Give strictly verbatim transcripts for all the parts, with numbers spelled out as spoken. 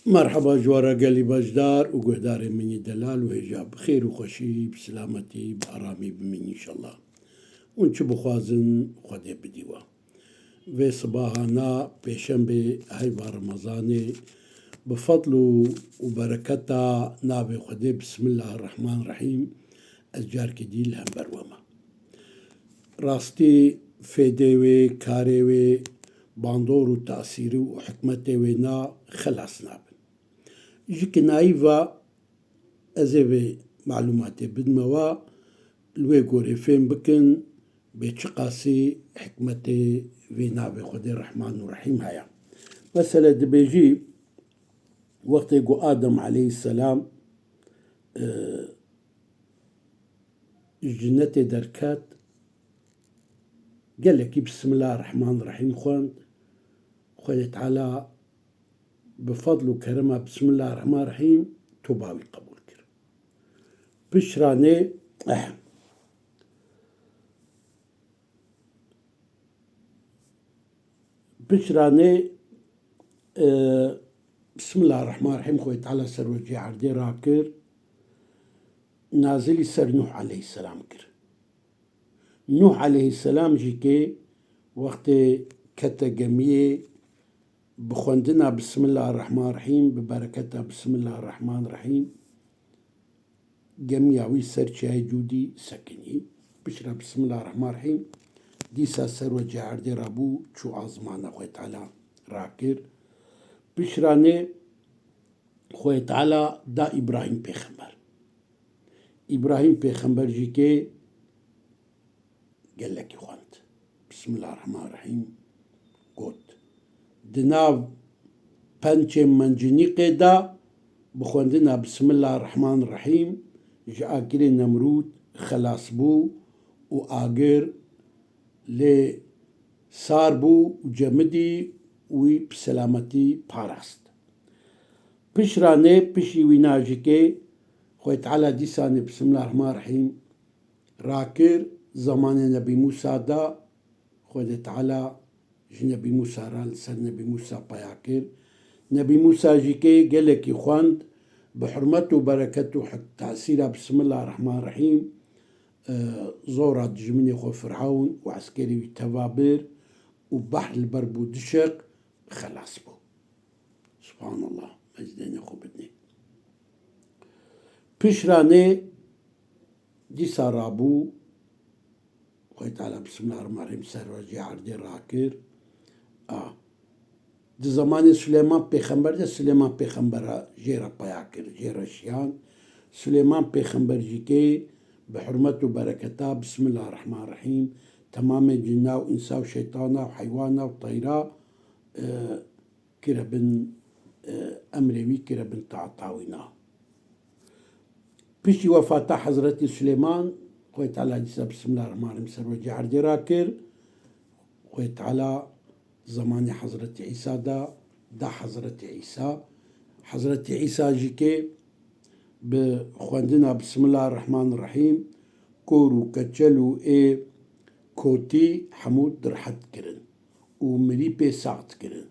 Merheba ji we re gelî beşdar û guhdarên min yê delal û hêja bi xêr û xweşî, bi silametî, bi aramî bimîn înşallah. Hûn çi bixwazin, Xwedê bidî we. Vê sibahana pêşembê heyva Remezanê bi fedl û, û bereketa navê Xwedê Bismillahirrahmanirrahîm ez carkê dî li hember we me. Rastî fêdê wê, karê wê, bandor û tasîrî û hikmetê wê na xelas nabin. Ji kinayî ve ez ê vê malûmatê bidime we, li wê gorê fêm bikin bê çiqasî hikmetê vê navê Xwedê Rehman û Rehîm heye. Mesele dibêjî, wextê ku Adem aleyhisselam, e, ji cinetê derket, gelekî Bismillah Rehman Rehîm xwend. Xwedê Teala bi fadl û kerema Bismillah Rehman Rehîm toba wî qebûl kir. Pişranê, eh, Pişranê, e, Bismillah Rehman Rehîm Xwedê Teala ser wecihê erdê rakir, nazilî ser Nuh aleyhisselam kir. Nuh aleyhisselam jî kê wextê kete gemiyê bi xwendina Bismillah Rehman Rehîm, bi bereketa Bismillah Rehman Rehîm, gemiya wî ser çiyayê Cûdî sekinî. Piştre Bismillah Rehman Rehîm dîsa ser wecihê erdê rabû, çû azmana Xwedê Teala rakir. Pişranê Xwedê Teala da Îbrahîm pêxember. Îbrahîm pêxember jî kê gelekî xwend. Bismillah Rehman Rehîm got. Di nav pençên mencinîqê de bi xwendina Bismillah Rehman Rehîm ji agirê Nemrûd xelas bû û agir lê sar bû û cemidî wî bi selametî parast. Pişranê pişî wîna jî kê Xwedê Teala dîsanê Bismillah Rehman Rehîm rakir, zemanê Nebî Mûsa da, Xwedê Teala ji Nebî Mûsa re li ser Nebî Mûsa peya kir. Nebî Mûsa jî kê gelekî xwend, bi hurmet û bereket û hik-, tesîra Bismillah Rehman Rehîm, e, zora dijminê xwe Fir'ewn û eskerê wî teva bir û behr li ber bû dişiq, xelas bû. Subhanallah, mecdê nê xwe bidinê. Pişranê dîsa rabû, Xwedê Teala Bismillah Rehman Rehîm ser wecihê erdê rakir. A, di zemanê Suleyman Pêxember de, Suleyman Pêxembera jê re peya kir, jê re şiyan. Suleyman Pêxember jî kê bi hurmet û bereketa Bismillah Rehman Rehîm temamê cinna û însa û şeytana û heywana û teyra, e, kire bin, e, emrê wî kire bin taata wî na. Piştî wefata Hezretî Suleyman, Xwedê Teala dîsa Bismillah Rehman Rehîm ser wecihê erdê rakir. Xwedê Teala zemanê Hezretî Îsa da, da Hezretî Îsa. Hezretî Îsa jî kê bi xwendina Bismillah Rehman Rehîm kor û keçel û ê kotî hemû dirhet kirin û mirî pê sax dikirin.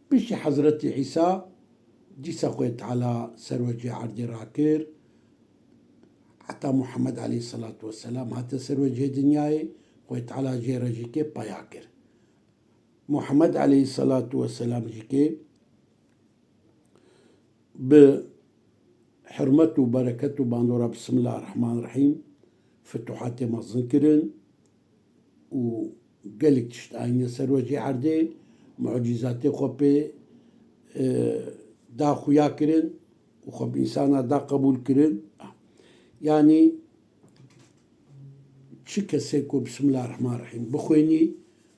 Piştî Hezretî Îsa dîsa Xwedê Teala ser wecihê erdê rakir, heta Muhammed aleyhisselatu vesselam hate ser wecihê dinyayê, Xwedê Teala jê re jî kê peya kir. Muhammed aleyhisselatu vesselam jî kê bi hurmet û bereket û bandora Bismillah Rehman Rehîm fituhatê mezin kirin û gelek tişt ayîne ser wecihê erdê, mucîzatê xwe pê, e, da xuya kirin û xwe bi însana da qebûl kirin. Yanî çi kesê ku Bismillah Rehman Rehîm bixwênî,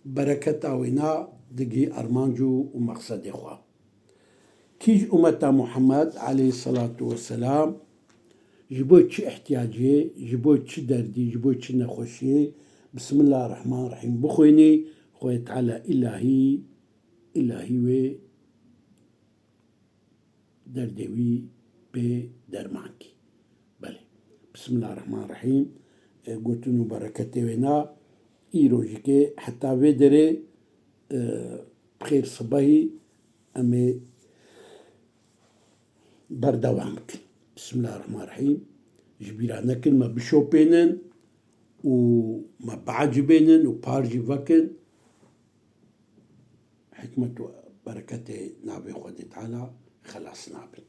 bereketa wê na digihî armanc û, û mexsedê xwe. Kî ji umeta Muhammed aleyhisselatu vesselam ji bo çi ihtiyacê, ji bo çi derdî, ji bo çi nexweşiyê Bismillah Rehman Rehîm bixwênî, Xwedê Teala îlahî, îlahî wê derdê wî pê derman kî. Belê. Bismillah Rehman Rehîm. E, gotin û bereketê wê na, îro jî kê heta vê derê, e, bi xêr sibehî em ê berdewam bikin. Bismillahirrahmanirrahîm. Ji bîra nekin, me bişopênin û me biecibênin û par jî vekin. Hikmet û bereketê navê Xwedê Teala xelas nabin.